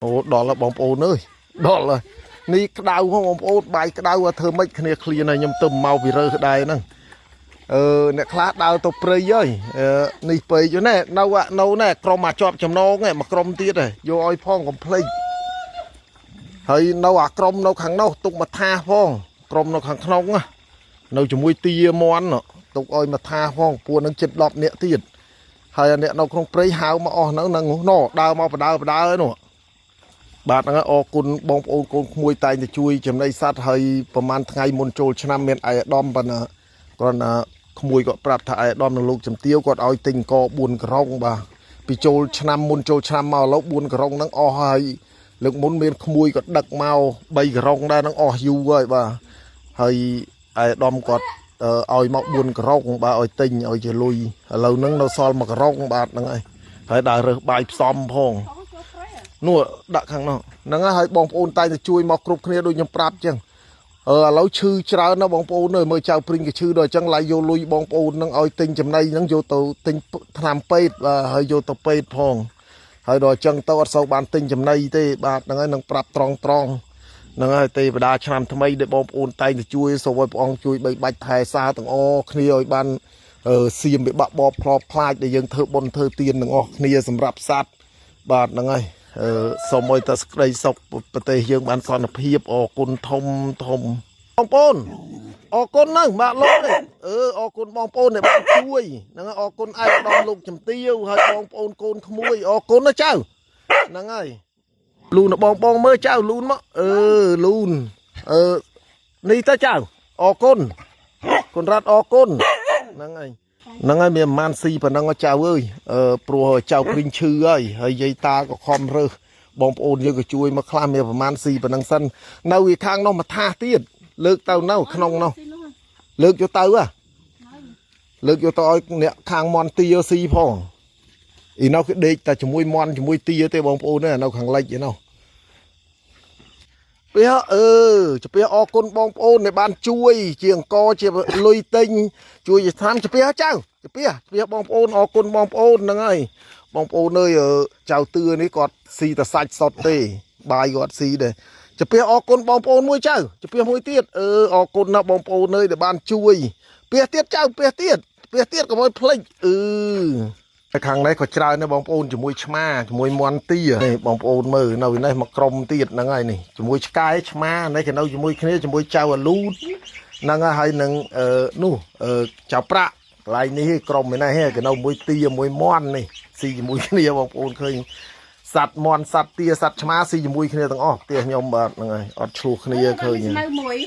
អូដល់ហើយបងប្អូនអើយដល់ហើយនេះក្តៅហ៎បងប្អូនបាយក្តៅឲ្យធ្វើម៉េចគ្នាឃ្លានហើយខ្ញុំទៅមកពីរើសដែរហ្នឹងអឺអ្នកខ្លះដើរទៅព្រៃហើយអឺនេះពេកណែនៅនៅណែក្រុមអាជាប់ចំណងឯងមួយក្រុមទៀតឯងយកឲ្យផងកុំភ្លេចហើយនៅអាក្រុមនៅខាងនោះទុកមកថាផងក្រុមនៅខាងក្នុងណានៅជាមួយទាមន់ទុកឲ្យមកថាផងពួកនឹងជិត10នាក់ទៀតហើយអាអ្នកនៅក្នុងព្រៃហៅមកអស់ហ្នឹងហ្នឹងនោះដើរមកបដើបដើនោះ បាទហ្នឹងហើយអរគុណបងប្អូនកូនក្មួយតែងតែជួយចំណីសត្វហើយប្រហែលថ្ងៃមុនចូលឆ្នាំមានឯកឧត្តមប៉ុន្តែគ្រាន់តែក្មួយគាត់ប្រាប់ថាឯកឧត្តមនិងលោកជំទាវគាត់ឲ្យទិញក4ក្រុងបាទពីចូលឆ្នាំមុនចូលឆ្នាំមកឥឡូវ4ក្រុងហ្នឹងអស់ហើយលើកមុនមានក្មួយគាត់ដឹកមក3ក្រុងដែរហ្នឹងអស់យូរហើយបាទហើយឯកឧត្តមគាត់ឲ្យមក4ក្រុងបាទឲ្យទិញឲ្យជាលុយឥឡូវហ្នឹងនៅសល់1ក្រុងបាទហ្នឹងហើយហើយដើររើសបាយផ្សំផង នោះដាក់ខាងនោះហ្នឹងហើយបងប្អូនតែងតែជួយមកគ្រប់គ្នាដូចខ្ញុំប្រាប់អញ្ចឹងអឺឥឡូវឈឺច្រើនណាស់បងប្អូនអើយមើលចៅព្រីងក៏ឈឺដល់អញ្ចឹងឡាយយកលុយបងប្អូនហ្នឹងឲ្យទិញចំណីហ្នឹងយកទៅទិញថ្នាំពេទ្យបាទហើយយកទៅពេទ្យផងហើយដល់អញ្ចឹងទៅអត់សូវបានទិញចំណីទេបាទហ្នឹងហើយនឹងប្រាប់ត្រង់ត្រង់ហ្នឹងហើយទេវតាឆ្នាំថ្មីដែលបងប្អូនតែងតែជួយសូមឲ្យព្រះអង្គជួយបីបាច់ថែសារទាំងអស់គ្នាឲ្យបានអឺសៀមវិបាក់បបផ្លបខ្លាចដែលយើងធ្វើបុណ្យធ្វើទានទាំងអស់គ្នាសម្រាប់សត្វបាទហ្នឹងហើយ អឺសូមឲ្យតែសេចក្តីសុខប្រទេសយើងបានសន្តិភាពអរគុណធំធំបងប្អូនអរគុណហ្នឹងបាទលោកនេះអឺអរគុណបងប្អូនដែលបានជួយហ្នឹងហើយអរគុណឯកឧត្តមលោកជំទាវហើយបងប្អូនកូនក្មួយអរគុណណាចៅហ្នឹងហើយលូនបងបងមើលចៅលូនមកអឺលូនអឺនេះទៅចៅអរគុណគុណរ៉ាត់អរគុណហ្នឹងហើយ ហ្នឹងហើយមានប្រហែលស៊ីប៉ុណ្ណឹងចៅអើយអឺព្រោះចៅព្រីងឈឺហើយហើយយាយតាក៏ខំរើសបងប្អូនយើងក៏ជួយមកខ្លះមានប្រហែលស៊ីប៉ុណ្ណឹងសិននៅឯខាងនោះមកថាសទៀតលើកទៅនៅក្នុងនោះលើកយកទៅហ៎លើកយកទៅឲ្យអ្នកខាងមន់ទាស៊ីផងអ៊ីនោះគឺដេកតែជាមួយមន់ជាមួយទាទេបងប្អូននៅខាងលិចឯនោះពេលអឺជពីអរគុណបងប្អូនដែលបានជួយ ជាអង្គជាលុយទិញជួយជាថ្នាំជពីចៅជពីជពីបងប្អូនអរគុណបងប្អូនហ្នឹងហើយបងប្អូនអើយចៅទឿនេះគាត់ស៊ីតែសាច់សុតទេបាយគាត់ស៊ីដែរជពីអរគុណបងប្អូនមួយចៅជពីមួយទៀតអឺអរគុណណាស់បងប្អូនអើយដែលបានជួយពីទៀតចៅពីទៀតពីទៀតកុំឲ្យភ្លេចអឺតែខាងនេះក៏ច្រើនដែរបងប្អូនជាមួយឆ្មាជាមួយមន់ទានេះបងប្អូនមើលនៅនេះមកក្រុមទៀតហ្នឹងហើយនេះជាមួយឆ្កែឆ្មានេះគេនៅជាមួយគ្នាជាមួយចៅអាលូតហ្នឹងហើយនឹងអឺនោះអឺចៅប្រាក់កន្លែងនេះក្រុមឯនេះគេនៅមួយទាមួយមន់នេះស៊ីជាមួយគ្នាបងប្អូនឃើញសัตว์មន់សัตว์ទាសัตว์ឆ្មាស៊ីជាមួយគ្នាទាំងអស់ផ្ទះខ្ញុំបាទហ្នឹងហើយអត់ឆ្លោះគ្នាឃើញ នៅមួយ